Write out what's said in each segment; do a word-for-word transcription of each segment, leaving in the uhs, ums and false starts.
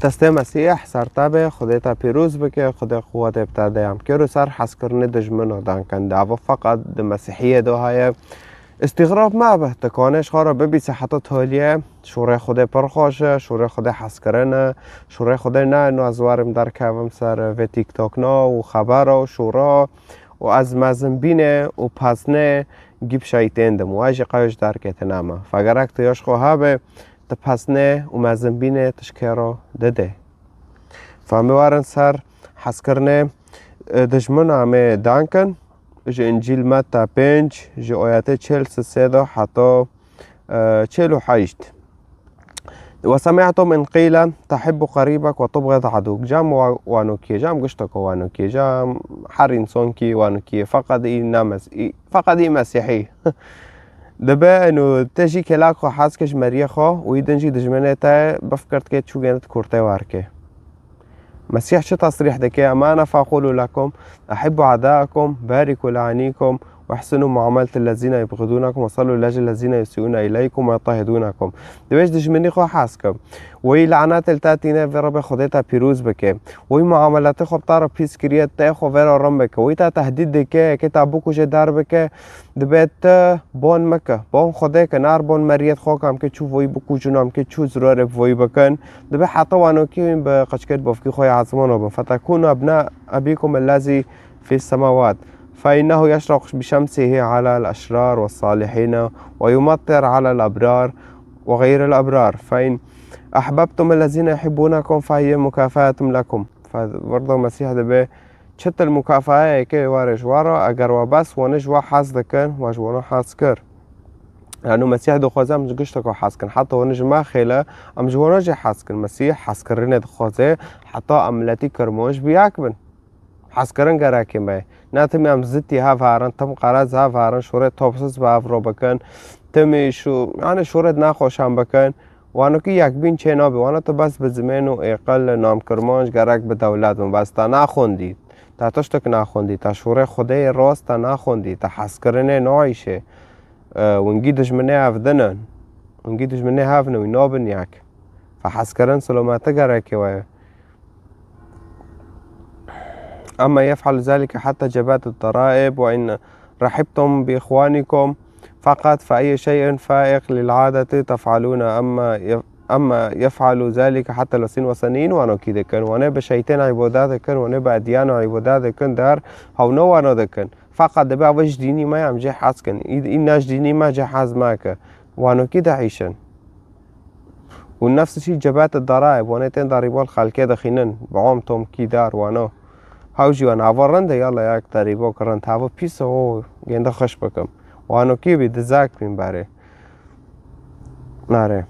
Destê Mesîh ser te be, Xwedê te pîroz bike, Xwedê quwetê bi te de ya. Em kêro ser hezkirinê dijmino dan kin. Dava feqet di Mesîhiyê de heye. Îstîxrab mebe, tu kanê ji xwe re bibîse heta toliyê. Şûrê Xwedê pir xweş e, şûrê Xwedê hezkirin e, şûrê Xwedê ne eno ez werim derkevim ser vê TikTokna û xebera û şûra û ez mezinbînê û pesnê gî bi şeytên dim û ez jî qey ji derkê tune me. Fe gerek tu ya ji xwe hebe, tu pesnê û mezinbînê tu ji kê re didê. Fe em ê werin ser hezkirinê, e, dijmina em ê dan kin. Ji Încîl Metta pênc, ji ayetê çil sisê de heta, e, çil û heşt. وسمعتم إن قيل تحب قريبك وتبغض عدوك. Cem wa-, wanokiyê, cem gişteke wanokiyê, cem her însankî wanokiyê, feqet î ne mes-, î, feqet î mesîhî. Dibe eno te jî kêlak xwe hez ke ji meriyê xwe û î din jî dijminê te bifikirtike çû gênit kurtê werke. Mesîh çi tesrîh dike? أما أنا فأقول لكم أحبوا أعداءكم، باركوا لعانيكم، وأحسنوا معاملة الذين يبغضونكم، وصلوا لأجل الذين يسيئون إليكم ويضطهدونكم. Divê ji dijminî xwe hez ke. Wî lanet li te tîne, vê Rebê Xwedê te pîroz bike. Wî muamelatê xwe bi te re pîs kiriye, te xwe vê re rin bike. Wî te tehdîd dike, yekê te bikuje derbike, dibe te bon meke. Bon Xwedê ke, nar bon meriyet xwe ke, em ke çû voyî bikujin, em ke çû zirarê voyî bikin. Dibe heta wanokî wî bi qeçkêt bovkî xwe ya ezmano bin. فتكونوا أبناء أبيكم الذي في السماوات، فإنه يشرق بشمسه على الأشرار والصالحين، ويمطر على الأبرار وغير الأبرار، فإن أحببتم الذين يحبونكم فهي مكافأة لكم. Fe-, Werda Mesîh dibe, çi til mukafayeyê ke were ji we re, eger we bes wane ji we hez dikin, we ji wana hez kir. Yanî Mesîh dixwaze em ji gişteke hez kin. Heta wane ji me xêle, em ji wana jî hez kin. Mesîh hezkirinê dixwaze, heta em miletî Kirmanc bi yek bin. Hezkirin gerekê me ye. Ne timî em zitî hev herin, tim qerez hev herin, şûrê topsiz bi hev re bikin, timî şû-, yanî şûrê di nexweşan bikin. Wanokî yekbîn çê nabe. Wana tu bes bi zimên û êqil nam Kirmanc gerek bi dewlet bin. Bes te naxwendî. Te tiştek naxwendî. Te şûrê Xwedê yê rast te naxwendî. Te hezkirinê nayîşê. E, wingî dijminê hev din in. Wingî dijminê hev ne, wî nabin yek. Fe hezkirin silameti gerekê we ye. أما يفعل ذلك حتى جباة الضرائب، وإن رحبتم بإخوانكم فقط، فأي شيء فائق للعادة تفعلون؟ أما يف-، أما يفعل ذلك حتى الوثنيين، wanokî dikin, wane bi şeytên îbadet dikin, wane bi edyan îbadet dikin, der hewna wana dikin. Feqet dibe ev ji dînî me ye, em jê hez kin. Î, î ne ji dînî me, jê hez meke. Wanokî diîşin. û nefs şî cebet daraib, wanê tên darîbol xelkê dixînin, bi om tomkî dar, wano. Hew jî wan, ava rind e, yala yak darîbok rind, hava pîs e, o, gênde xweş bikim. Wano kî bî, dizak bîn berê. Nare.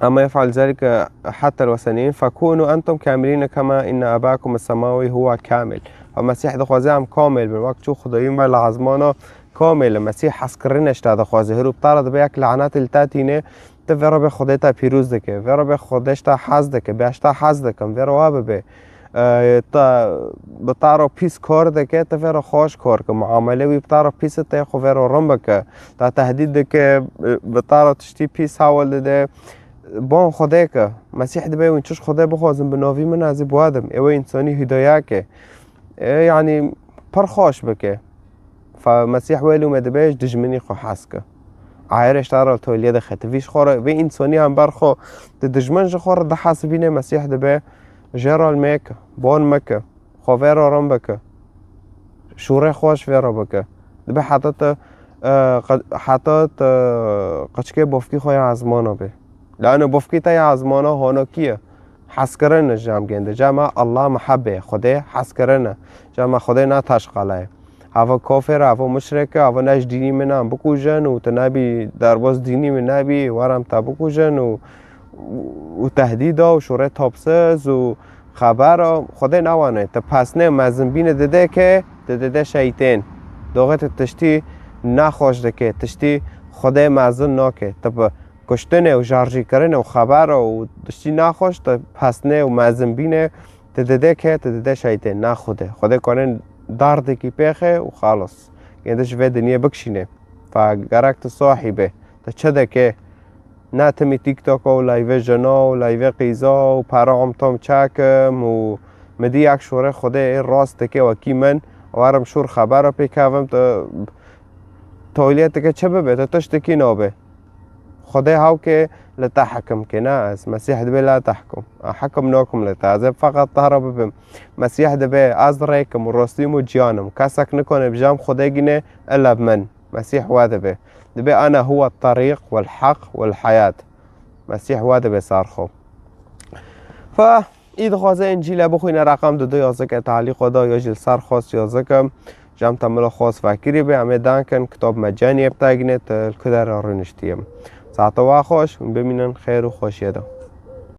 Ama yef'al zelike hatta el-weseniyin, fekûnû entum kamilîne kema inne ebâkum es-semawî huwa kamil. Ew Mesîh dixwaze em kamil bin, wek çû Xwedayî me li ezmana kamil e. Mesîh hezkirinê ji te dixwaze. Hiro bi te re dibe yek lanetê li te tîne, tu vê re bê Xwedê te pîroz dike. Vê re bê Xwedê ji te hez dike. Bê ez ji te hez dikim. Vê re wa bibe. E, te, bi te re pîs kar dike, tu vê re xweş kar ke. Muamele wî bi te re pîs e, te xwe vê re rin bike. Te tehdîd dike, bi te re tiştî pîs hewl dide. Bon Xwedê ke. Mesîh dibe wî çi ji Xwedê bixwazin, bi navî min ez ê bi we dim. Ê wê însanî hidayek e. Ê, yanî pir xweş bike. Fe Mesîh welû me dibe ji dijminî xwe hez ke. Ayirê ji te re toliyê dixe. Tu vî ji xwe re, vê însanî hember xwe, tu dijmin ji xwe re dihesibîne, Mesîh dibe jê re mêke, bon meke, xwe vê re rin bike. Şûrê xwe ji vê re bike. Dibe heta tu, e, qe-, heta tu qeçikê bofkî xwe ya ezmana bê. Lano bofkî te ya ezmana hona kî ye? Hezkirin e ji em gênde. Ji em Allah mehebê, Xwedê hezkirin e. Ji em Xwedê ne taşqala ye. Hava kafir e, hava muşrik e, hava ne ji dînî min em bikujin û tu nebî derbas dînî min nebî, werim te bikujin û, û tehdîda û şûrê topsiz û xebera Xwedê ne wane. Tu pesnê mezinbînê dide ke, tu dide şeytên. Doxê tu tiştî nexweş dike, tiştî Xwedê mezin nake. Tu bi kuştinê û jarjîkirinê û xebera û tiştî nexweş, tu pesnê û mezinbînê, tu dide ke, tu dide şeytên, ne Xwedê. Xwedê kanên dardekî pêxe û xalis. Gênde ji vê dinyê bikişîne. Fe gerek tu sahî be. Tu çi dike? Ne timî TikTok û live jina û live qîza û pera em tom çekim û min dî yek şûrê Xwedê ê rast dike wekî min. Werim şûr xebera pêkevim, tu tawiliyeteke çi bibe, tu tiştekî nabe. Xwedê hewkê li te hekim ke, ne ez. Mesîh dibê la tehkum. Hekim nakim li te. Ez ê feqet te re bibim. Mesîh dibê ez rêkim û rostîm û ciyanim. Kesek nikane bijam Xwedê gîne illa bi min. Mesîh we dibê. Dibê ana huwa terîq wel heq wel heyat. Mesîh we dibê ser xwe. Fe î dixwaze Încîle bixwîne reqem du du yazike talîqo da ya jî li ser xwest yazike. Jem te mila xwest vekirî be, em ê dankin kitab mecenî yê bi te gîne, tu li ku dera rûniştî ye. Saeta we xweş, hûn bimînin xêr û xweşiyê de.